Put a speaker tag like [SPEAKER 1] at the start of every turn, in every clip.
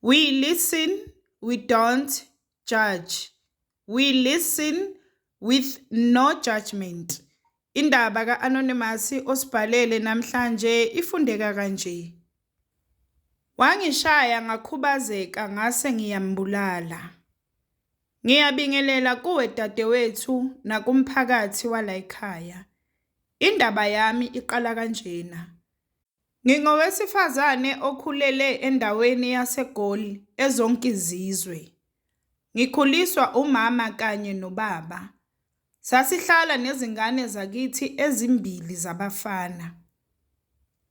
[SPEAKER 1] We listen, we don't judge. We listen with no judgment. Indaba ka-Anonymous osibhalele namhlanje ifundeka kanje. Wangishaya ngakhubazeka ngase ngiyambulala. Ngiyabingelela kuwe dadewethu nakumphakathi walayikhaya. Indaba yami iqala kanjena. Ngingowesifazane okhulele endaweni yaseGoli eZonkizizwe. Ngikhuliswa umama kanye nobaba. Sasihlala nezingane zakithi ezimbili zabafana.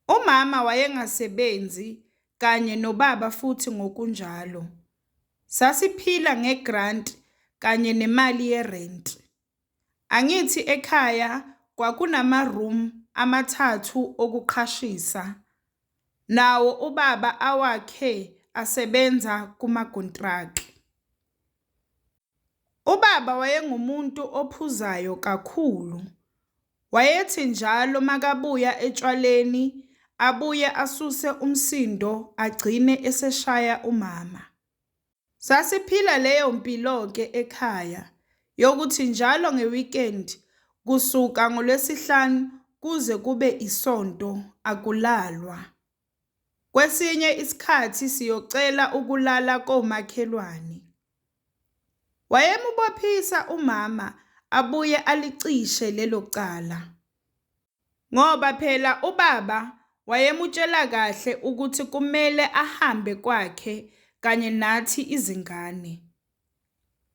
[SPEAKER 1] Umama wayengasebenzi kanye nobaba futhi ngokunjalo. Sasiphila nge-grant kanye nemali yerenti. Angithi ekhaya kwakunama-room amathathu okuqhashisa, nawo ubaba awakhe asebenza kumakontraki. Ubaba wayengumuntu ophuzayo kakhulu. Wayethi njalo makabuya etshwaleni abuye asuse umsindo agcine eseshaya umama. Sasiphila leyo mpilo-ke ekhaya yokuthi njalo nge-weekend kusuka ngoLwesihlanu kuze kube isonto akulalwa. Kwesinye isikhathi siyocela ukulala komakhelwane. Wayemubophisa umama abuye alicishe lelo cala. Ngoba phela ubaba wayemutshela kahle ukuthi kumele ahambe kwakhe kanye nathi izingane.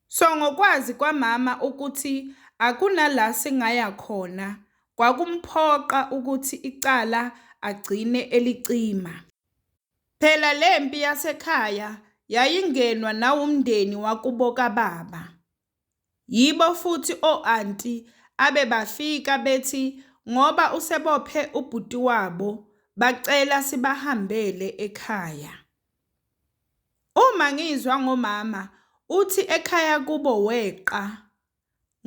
[SPEAKER 1] So ngokwazi kwamama ukuthi akunala singaya khona kwakumphoqa ukuthi icala agcine elicima. Phela lempi yasekhaya yayingenwa nawumndeni wakubo kababa. Yibo futhi o-anti abebafika bethi ngoba usebophe ubhuti wabo bacela sibahambele ekhaya. Uma ngizwa ngomama uthi ekhaya kubo weqa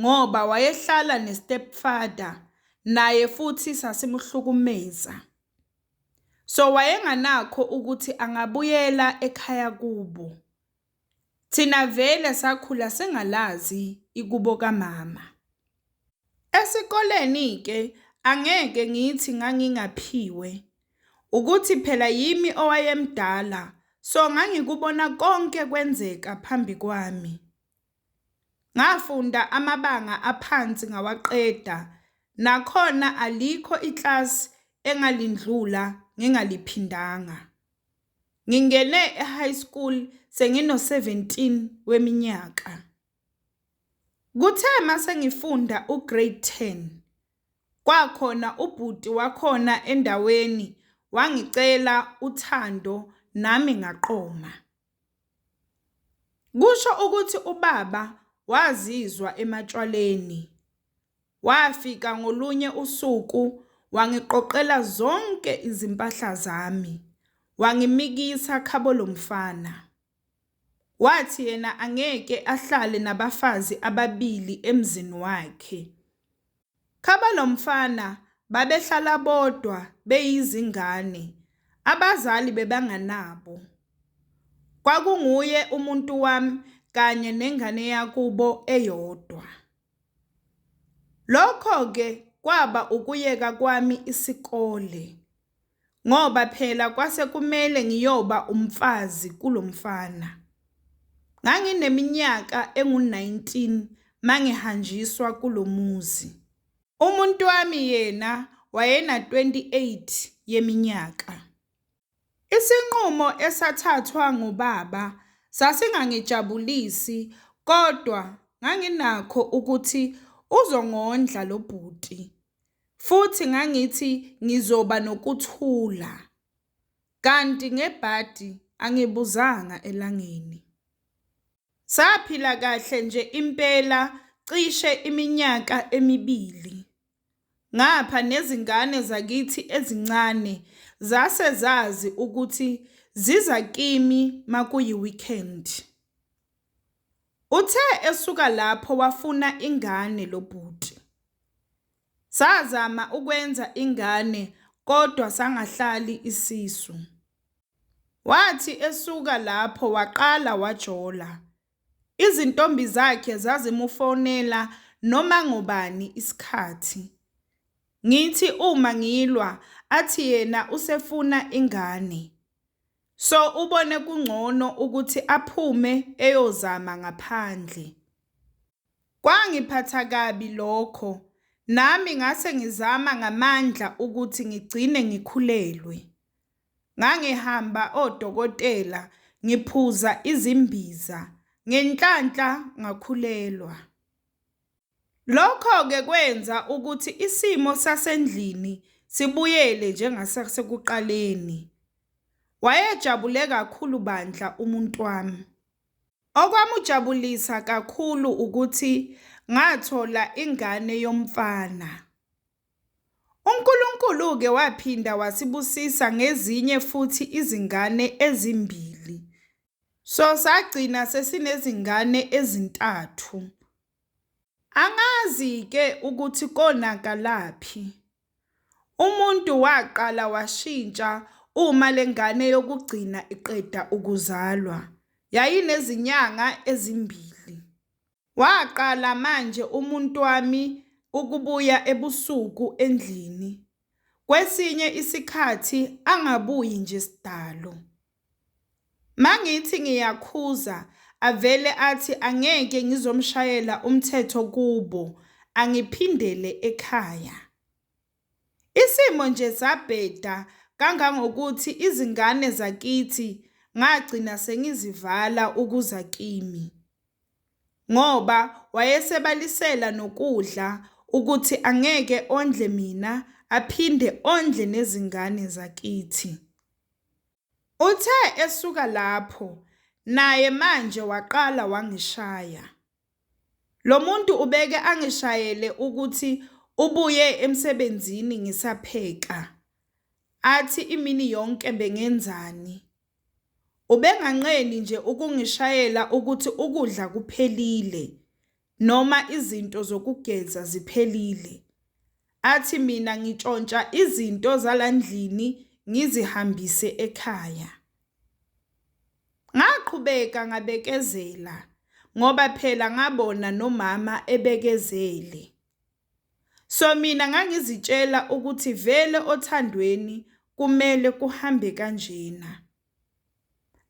[SPEAKER 1] ngoba wayehlala ne-stepfather naye futhi sasimuhlukumeza. So wayenganakho ukuthi angabuyela ekhaya kubo. Thina vele sakhula singalazi ikubo kamama. Esikoleni-ke angeke ngithi ngangingaphiwe. Ukuthi phela yimi owayemdala so ngangikubona konke kwenzeka phambi kwami. Ngafunda amabanga aphansi ngawaqeda, nakhona alikho iklasi engalindlula ngingaliphindanga. Ngingene e-high school sengino-17 weminyaka. Kuthe masengifunda u-grade 10, kwakhona ubhuti wakhona endaweni wangicela uthando nami ngaqoma. Kusho ukuthi ubaba wazizwa ematshwaleni. Wafika ngolunye usuku wangiqoqela zonke izimpahla zami, wangimikisa khabo lomfana. Wathi yena angeke ahlale nabafazi ababili emzini wakhe. Khabo lomfana babehlala bodwa beyizingane, abazali bebanganabo. Kwakunguye umuntu wami kanye nengane yakubo eyodwa. Lokho-ke kwaba ukuyeka kwami isikole ngoba phela kwase kumele ngiyoba umfazi kulo mfana. Ngangineminyaka engu-19 mangihanjiswa kulo muzi. Umuntu wami yena wayena-28 yeminyaka. Isinqumo esathathwa ngubaba sasingangijabulisi kodwa nganginakho ukuthi uzongondla lo bhuti futhi ngangithi ngizoba nokuthula. Kanti ngebhadi angibuzanga elangeni. Saphila kahle nje impela cishe iminyaka emibili. Ngapha nezingane zakithi ezincane zase zazi ukuthi ziza kimi makuyi-weekend. Uthe esuka lapho wafuna ingane lo bhuti. Sazama ukwenza ingane kodwa sangahlali isisu. Wathi esuka lapho waqala wajola. Izintombi zakhe zazimufonela noma ngobani isikhathi. Ngithi uma ngilwa athi yena usefuna ingane. So ubone kungcono ukuthi aphume eyozama ngaphandle. Kwangiphatha kabi lokho nami ngase ngizama ngamandla ukuthi ngigcine ngikhulelwe. Ngangihamba odokotela ngiphuza izimbiza, ngenhlanhla ngakhulelwa. Lokho-ke kwenza ukuthi isimo sasendlini sibuyele njengasasekuqaleni. Wayejabule kakhulu bandla umuntu wami. Okwamujabulisa kakhulu ukuthi ngathola ingane yomfana. UNkulunkulu-ke waphinda wasibusisa ngezinye futhi izingane ezimbili. So sagcina sesinezingane ezintathu. Angazi-ke ukuthi konakalaphi. Umuntu waqala washintsha uma le ngane yokugcina iqeda ukuzalwa. Yayinezinyanga ezimbili. Waqala manje umuntu wami ukubuya ebusuku endlini. Kwesinye isikhathi angabuyi nje sdalo. Mangithi ngiyakhuza avele athi angeke ngizomshayela umthetho kubo angiphindele ekhaya. Isimo nje sabheda kangangokuthi izingane zakithi ngagcina sengizivala ukuza kimi. Ngoba wayesebalisela nokudla ukuthi angeke ondle mina aphinde ondle nezingane zakithi. Uthe esuka lapho naye manje waqala wangishaya. Lo muntu ubeke angishayele ukuthi ubuye emsebenzini ngisapheka, athi imini yonke bengenzani. Ubenganqeni nje ukungishayela ukuthi ukudla kuphelile noma izinto zokugeza ziphelile. Athi mina ngitshontsha izinto zala ndlini ngizihambise ekhaya. Ngaqhubeka ngabekezela ngoba phela ngabona nomama ebekezele. So mina ngangizitshela ukuthi vele othandweni kumele kuhambe kanjena.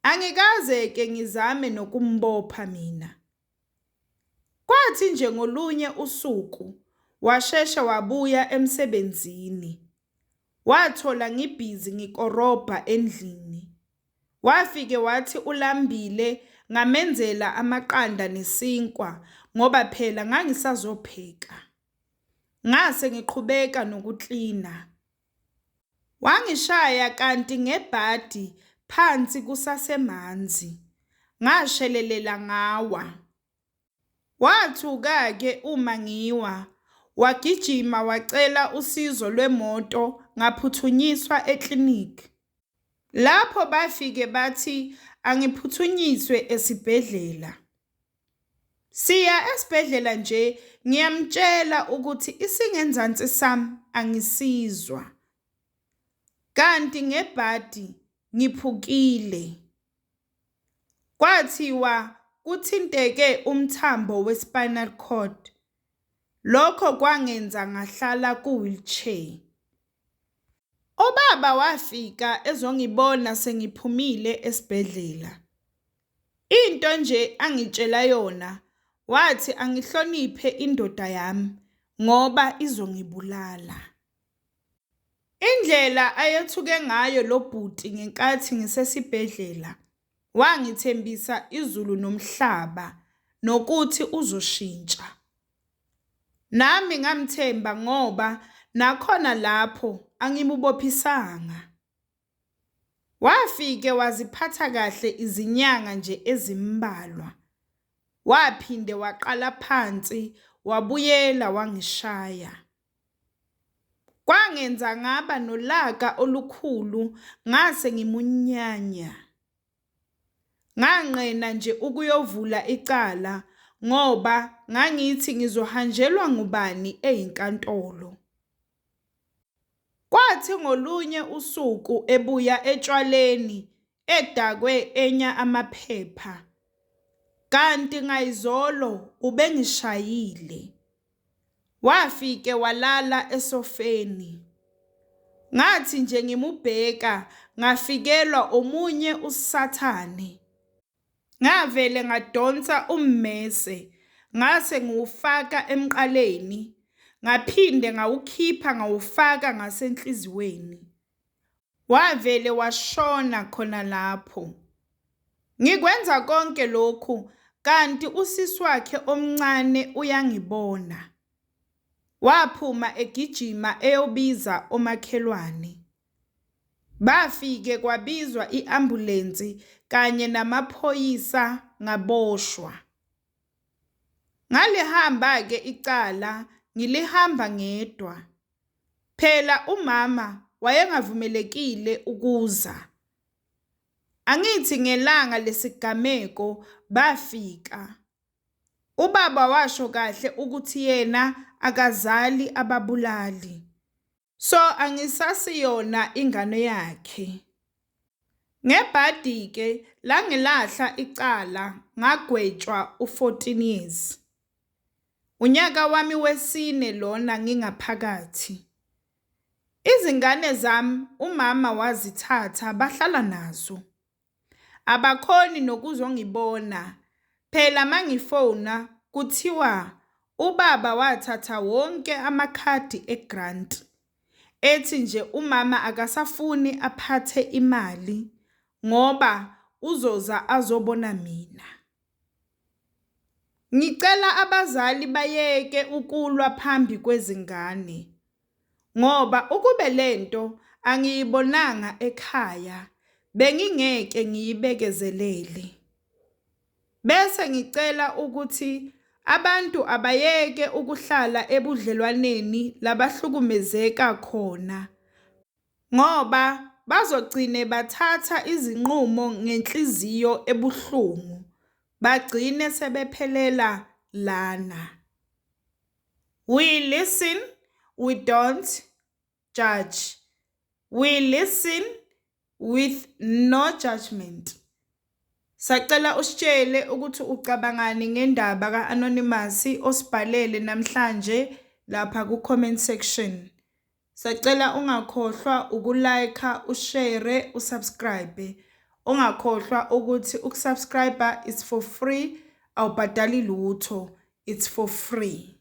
[SPEAKER 1] Angikaze-ke ngizame nokumbopha mina. Kwathi nje ngolunye usuku washeshe wabuya emsebenzini. Wathola ngibhizi ngikorobha endlini. Wafike wathi ulambile ngamenzela amaqanda nesinkwa ngoba phela ngangisazopheka. Ngase ngiqhubeka nokuklina. Wangishaya kanti ngebhadi phansi kusasemanzi. Ngashelelela ngawa. Wathuka-ke uma ngiwa, wagijima wacela usizo lwemoto ngaphuthunyiswa e-clinic. Lapho bafike bathi angiphuthunyiswe esibhedlela. Siya esibhedlela nje ngiyamtshela ukuthi isingenzansi sami angisizwa. Kanti ngebhadi ngiphukile. Kwathiwa kuthinteke umthambo we-spinal cord. Lokho kwangenza ngahlala ku-wheelchair. Ubaba wafika ezongibona sengiphumile esibhedlela. Into nje angitshela yona wathi angihloniphe indoda yami ngoba izongibulala. Indlela ayethuke ngayo lo bhuti ngenkathi ngisesibhedlela wangithembisa izulu nomhlaba nokuthi uzoshintsha. Nami ngamthemba ngoba nakhona lapho angimubophisanga. Wafike waziphatha kahle izinyanga nje ezimbalwa. Waphinde waqala phansi wabuyela wangishaya. Kwangenza ngaba nolaka olukhulu ngase ngimunyanya. Nganqena nje ukuyovula icala ngoba ngangithi ngizohanjelwa ngubani eyinkantolo. Kwathi ngolunye usuku ebuya etshwaleni edakwe enya amaphepha. Kanti ngayizolo ubengishayile. Wafike walala esofeni. Ngathi nje ngimubheka ngafikelwa omunye usathane. Ngavele ngadonsa ummese ngase ngiwufaka emqaleni ngaphinde ngawukhipha ngawufaka ngasenhliziyweni. Wavele washona khona lapho. Ngikwenza konke lokhu kanti usisi wakhe omncane uyangibona. Waphuma egijima eyobiza omakhelwane. Bafike kwabizwa i-ambulensi kanye namaphoyisa ngaboshwa. Ngalihamba-ke icala ngilihamba ngedwa. Phela umama wayengavumelekile ukuza. Angithi ngelanga lesigameko bafika. Ubaba washo kahle ukuthi yena akazali ababulali. So angisasiyona ingane yakhe. Ngebhadi-ke langilahla icala ngagwetshwa u-14 years. Unyaka wami wesine lona ngingaphakathi. Izingane zami umama wazithatha bahlala nazo. Abakhoni nokuzongibona phela mangifona kuthiwa ubaba wathatha wonke amakhadi e-grant. Ethi nje umama akasafuni aphathe imali ngoba uzoza azobona mina. Ngicela abazali bayeke ukulwa phambi kwezingane ngoba ukube lento angiyibonanga ekhaya bengingeke ngiyibekezelele. Bese ngicela ukuthi abantu abayeke ukuhlala ebudlelwaneni labahlukumezeka khona ngoba bazogcine bathatha izinqumo ngenhliziyo ebuhlungu bagcine sebephelela lana. We listen, we don't judge. We listen with no judgment. Sacela usitshele ukuthi ucabangani ngendaba ka-Anonymous osibhalele namhlanje lapha ku-comment section. Sacela ungakhohlwa uku-like, ushare, usubscribe. Ungakhohlwa ukuthi ukusubscribe is for free, awubhadali lutho, it's for free.